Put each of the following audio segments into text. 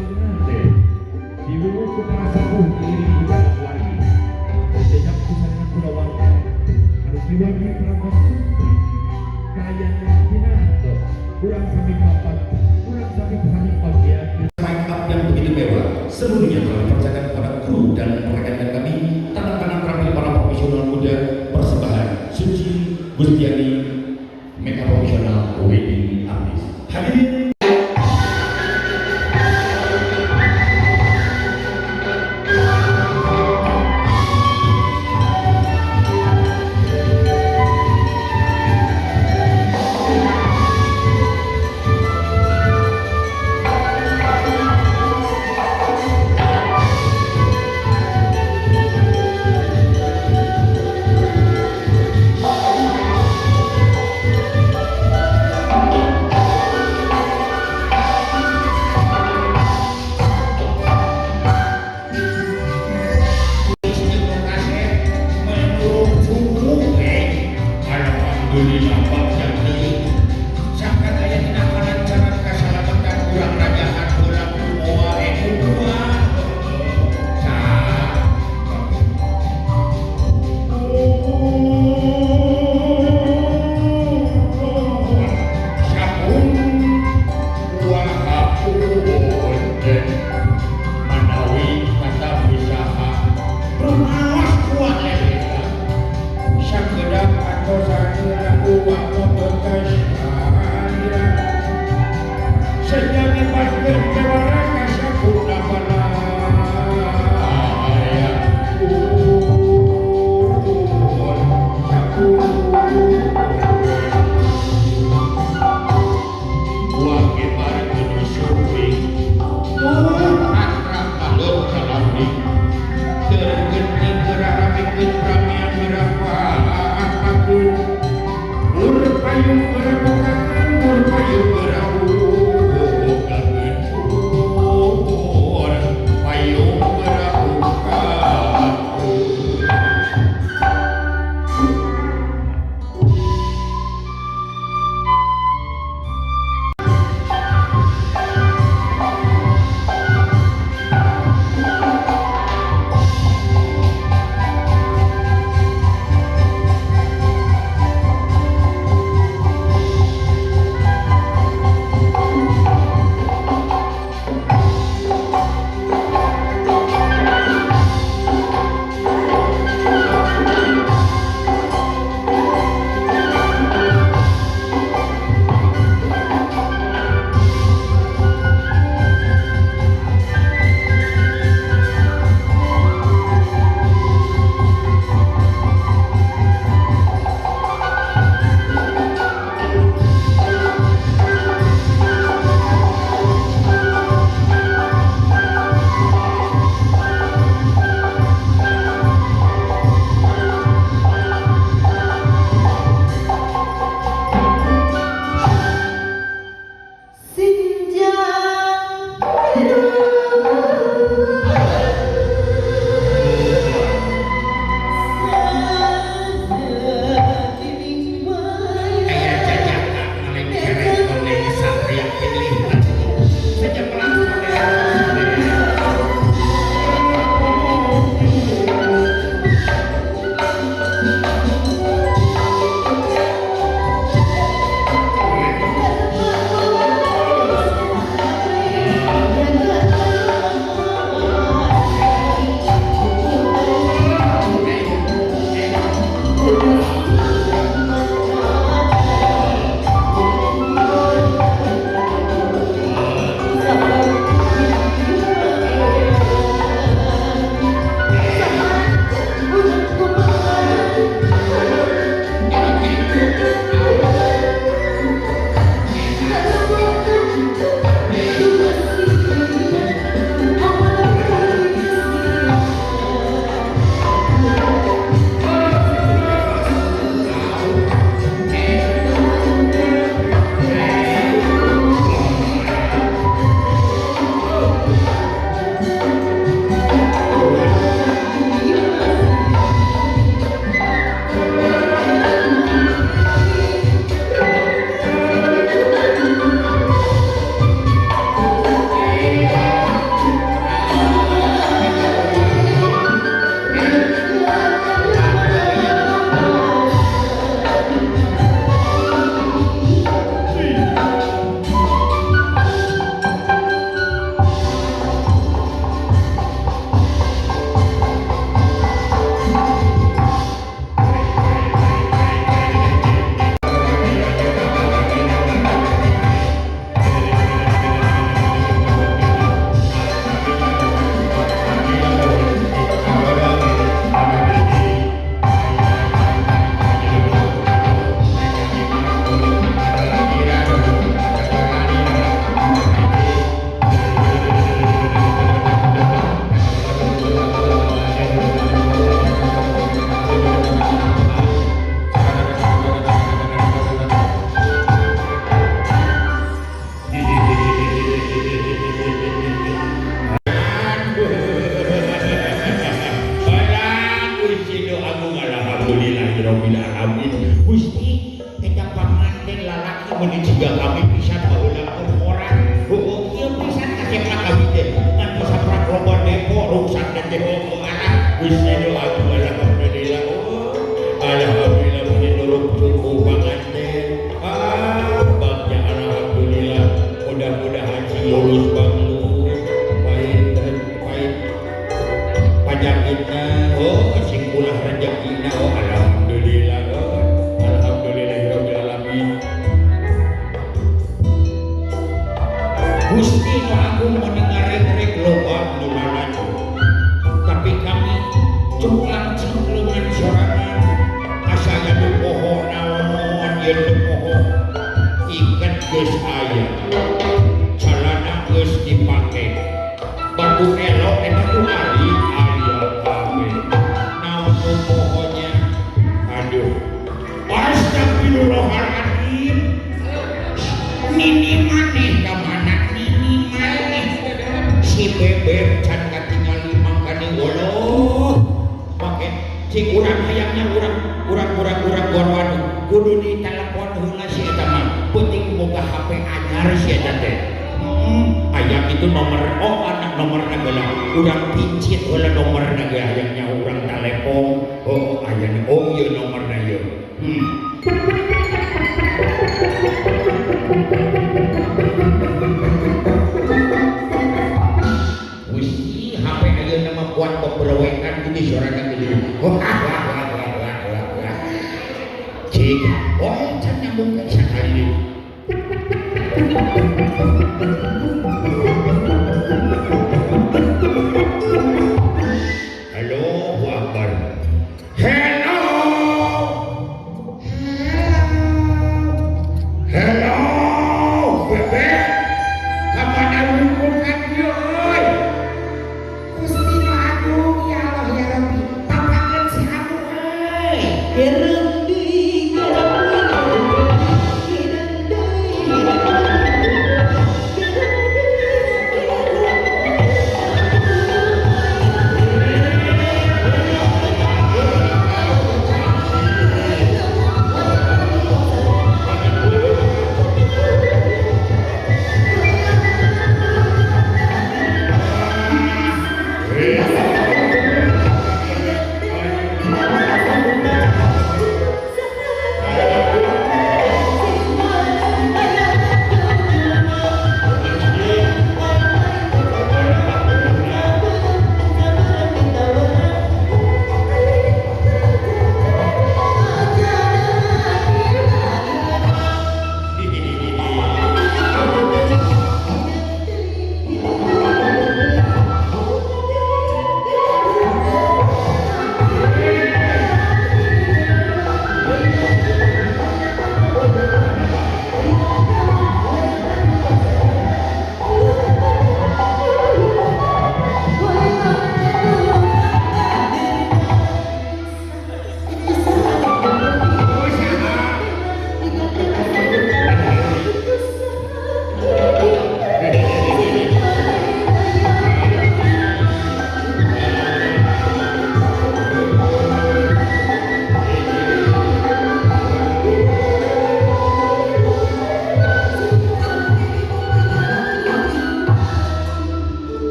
Panganten diwuwuh ku para sepuh, diiring ku para wargi, dijejak ku sanenan kulawarga anu kiwari prangos sumping kaayaan pinantos urang sami papat, urang sami sami bagian. Make up yang begitu mewah seluruhnya telah dipercayakan kepada kru dan rekan-rekan kami, tangan-tangan terampil para profesional muda, persembahan Suci Gustiani, makeup profesional wedding artist. Hadirin. Alhamdulillahirabbil alamin. Gusti eta panganten lalaki meuni jiga kami pisan baheula keur orang. Heueuh kieu pisan kasepna kami teh. Ngan saprak loba depo ruksak teh heueuh alah. Gusti nu agung alhamdulillah. Oh, alhamdulillah meuni nurut cukup panganten. Ah, bagja alhamdulillah. Mudah-mudahan sing lulus banglus. Baik baik pajakitna oh sing ulah rezekina oh alhamdulillah oh alhamdulillahirabbil alamin. Gusti nu agung meuni ngarek-rek loba nu lalajo. Tapi kami cungklang cingklungan sorangan asa aya nu poho naon ieu nu poho iket geus aya calana geus dipake batu elok eta ku ari aya kabeh naon nu pohonya aduh astagfirullahaladzim nini maneh ka mana nini maneh si bebek can katingali mangkane woloh make cik urang hayangnya urang urang urang urang gorwan kudu ditelepon heula si eta mah penting boga HP anyar si eta teh. Aya kitu nomor oh anak nomorna geula urang pincit heula nomorna ge hayangnya urang telepon oh aya oh ieu nomorna ieu. Gusti HP ayeuna mah kuat beberewekan kitu sorangan kitu. Wah wah wah wah wah wah. Cik, oh can nyambung ke sakali deui. Halo, Akbar. Hello. Hello. Hello, bebek. Kamana hubungan ieu euy? Gusti nu agung ya Allah ya Rabbi. Papakeun si Agung euy. Gereng deui gereng deui gereng deui gereng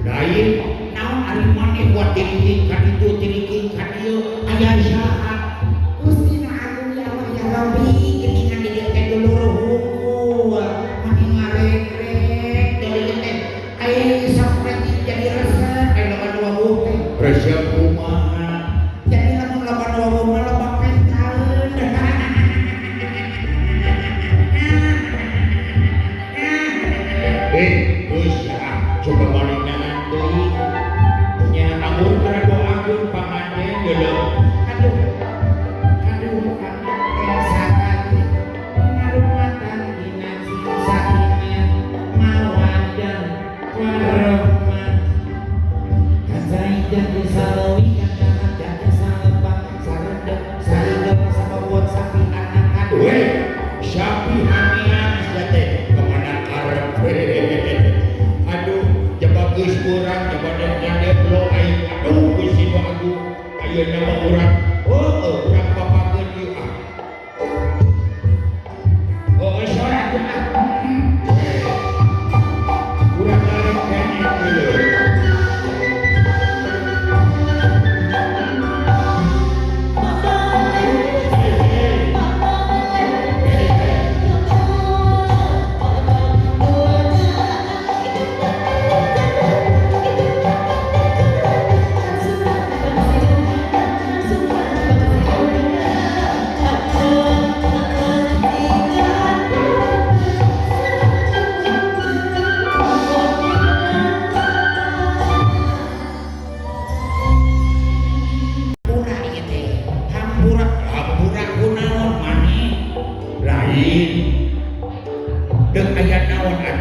Lain naon ari maneh buat tiriki ka ditu tiriki ka dieu aya saha? Gusti nu agung ya Allah ya Rabbi geuningan di dieu teh dulur hungkul mani ngarekrek dari dieu teh ai sok jadi resep ai loba nu wawuh teh. Resep kumaha? Jadi lamun loba nu wawuh mah loba pentaeun. Geus ah coba balik deui nya amun keur doakeun panganten geuleuh. Aduh aduh panganten sakali ngarumatan dina sing sakinah mawaddah warahmah Hazaidah salawi kata salebak sarendep sarendep sabawon sapi anak aduh. Weh, sapi hanian sia teh kemana karep. Aduh, jaba geus urang jaba dek lo aing aduh Gusti nu agung.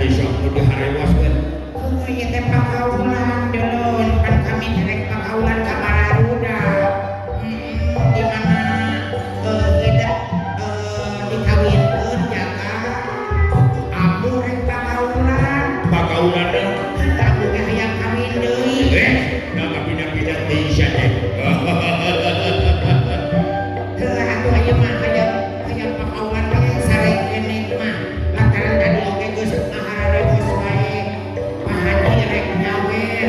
teh sok nu diharewoskeun? Heuh ieu teh pakaulan delon pan kami rek pakaulan ka bararuda. Di mana ieu teh dikawinkeun jaga ambu rek pakaulan. Pakaulan teh? Ambu teh hayang kawin deui. Da kapina-pina teh sia teh. Heuh atuh ieu mah hayang hayang pakaulan teh sare keneh mah lantaran tadi oge geus ngahararewos wae Pak Haji rek nyawer.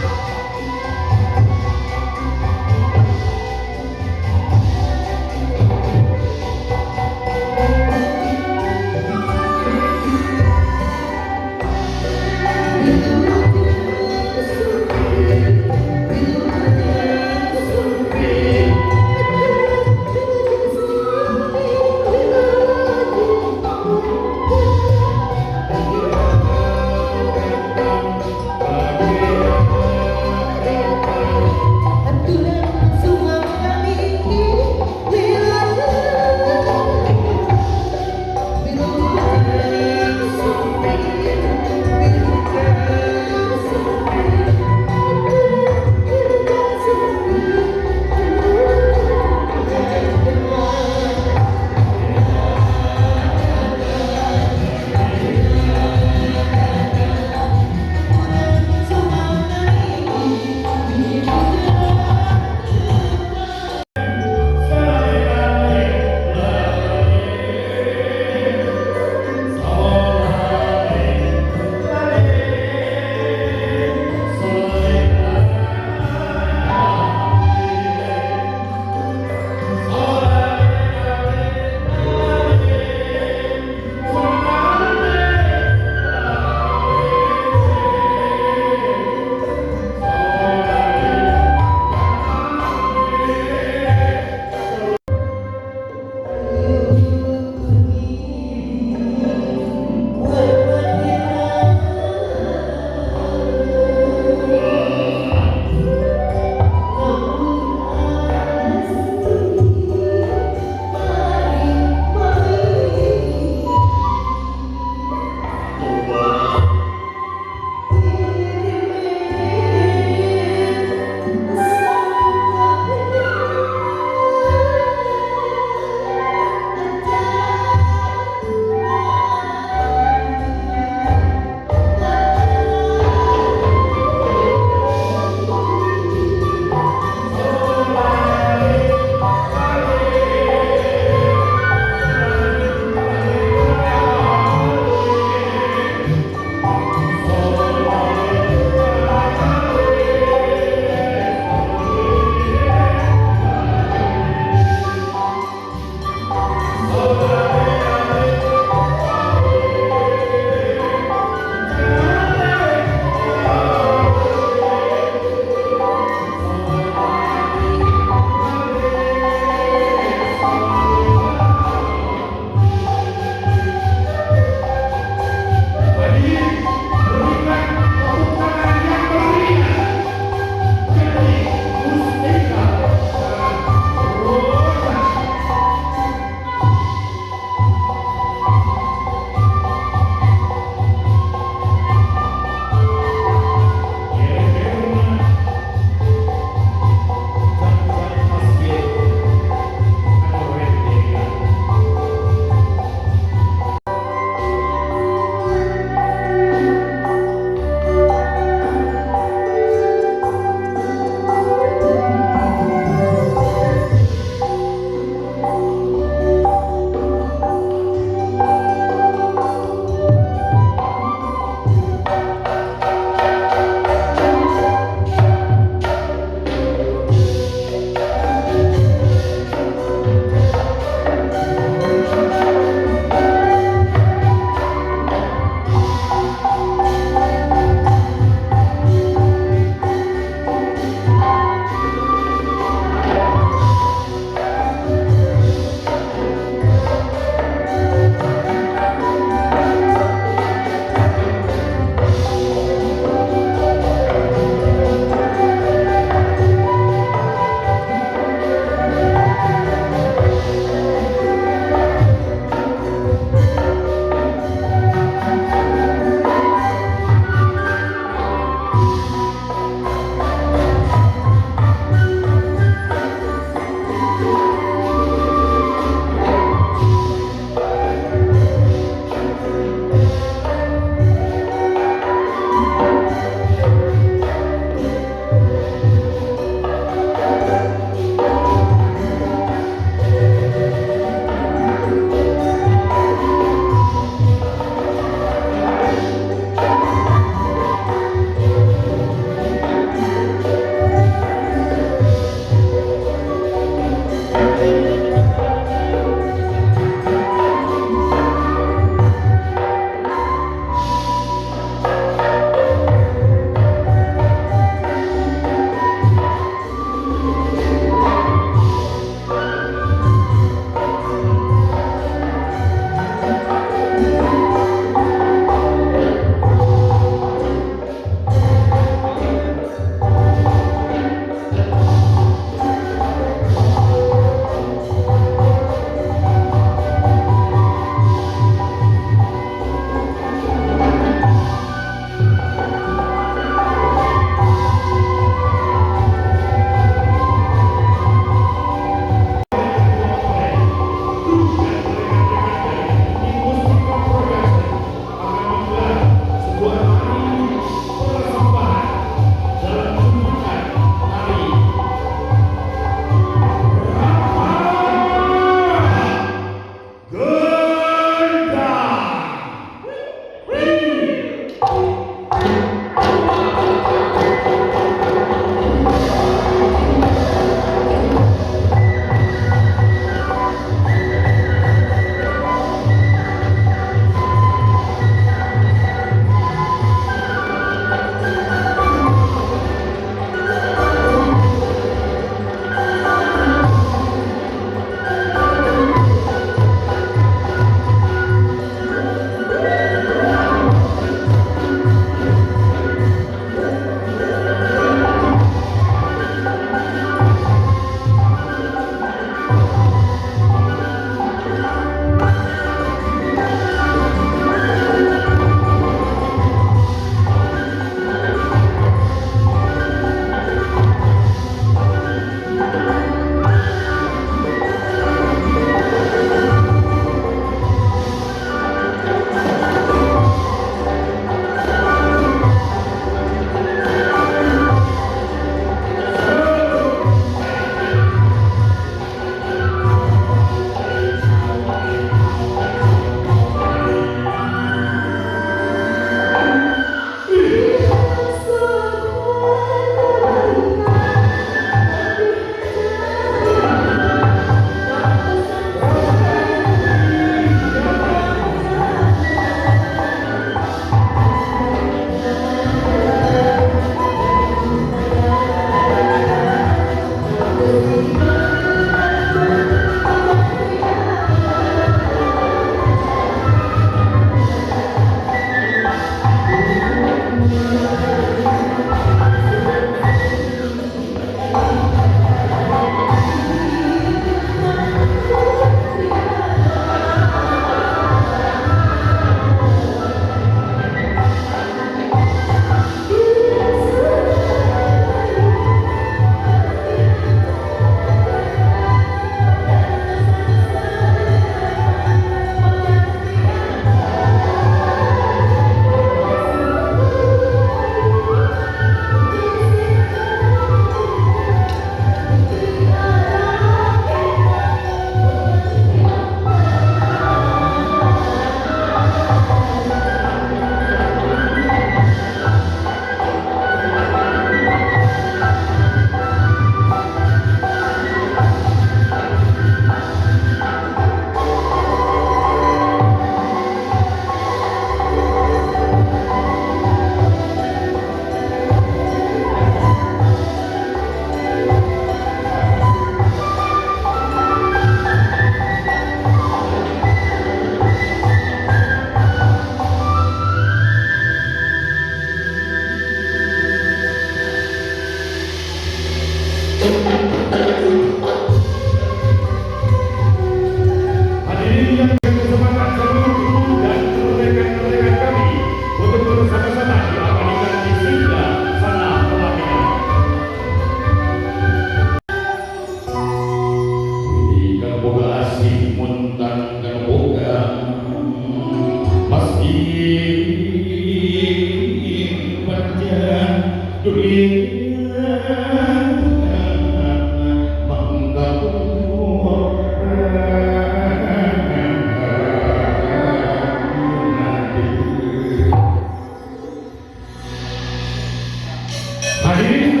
Hadirin.